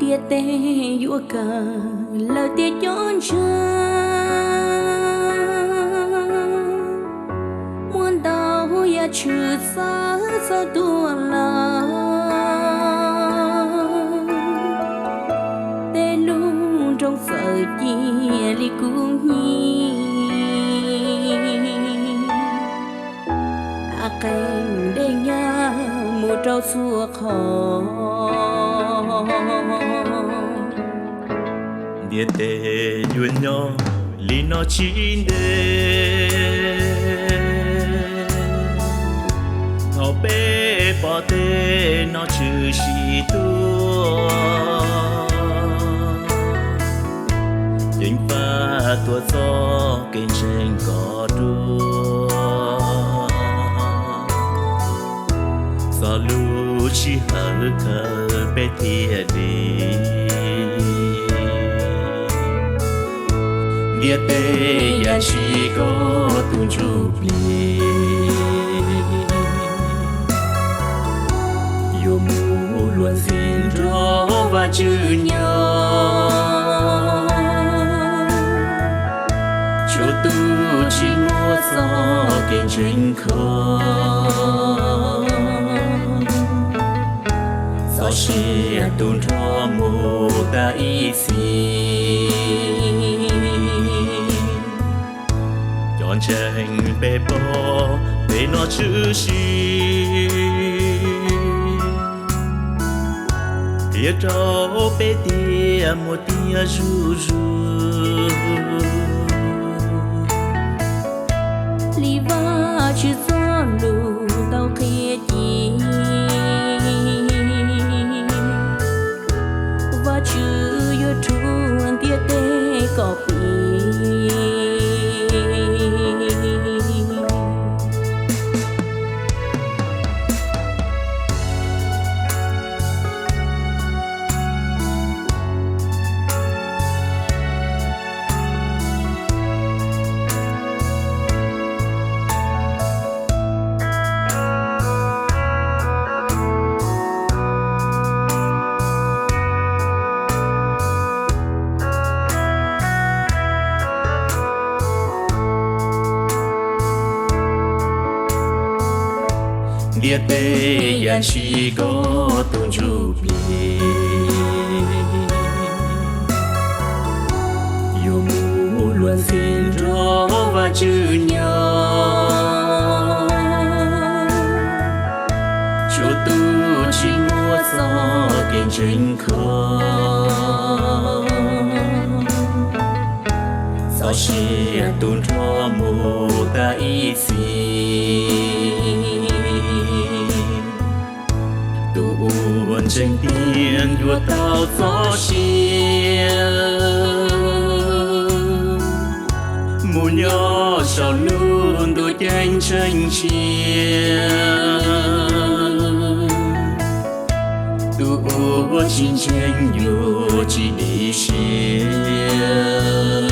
Ntiaj teb yuav kawg lawm tiag cov ntseeg, muaj ntau yam tshwm txawv txog tuaj lawm, tej lub nroog txawm cia li kub hnyiab, av qeeg dej nyab mus rau txhua qhov. Ntiaj teb yuav nyob li no tsis ntev, thaum peb pom tej no tshwm sim tuaj, ceev faj tuaj txog kev ntseeg kom dua, txog lub sij hawm kawg peb thiaj dim. Ntiaj teb yam ntshis koj tus ntsuj plig yuav mus luag ntxhi nrog Vajtswv nyob, tsuav tus tsis muaj txoj kev ntseeg kho, txoj sia tu nrho mus tas ib txhis. Cov ntseeg peb pom tej no tshwm sim, qhia rau peb tias muaj tiag zuj zus li Vajtswv txoj lus tau qhia cia. Vajtswv yuav rhuav ntiaj teb kom pib. Ntiaj teb yam ntshis koj tus ntsuj plig yuav mus luag ntxhi nrog Vajtswv nyob, tsuav tus tsis muaj txoj kev ntseeg kho, txoj sia tu nrho mus tas ib txhis. Tus uas ntseeg tiag yuav tau txoj sia mus nyob saum lub ntuj ceeb tsheej tshiab. Tus uas tsis ntseeg yuav tsis dim siab.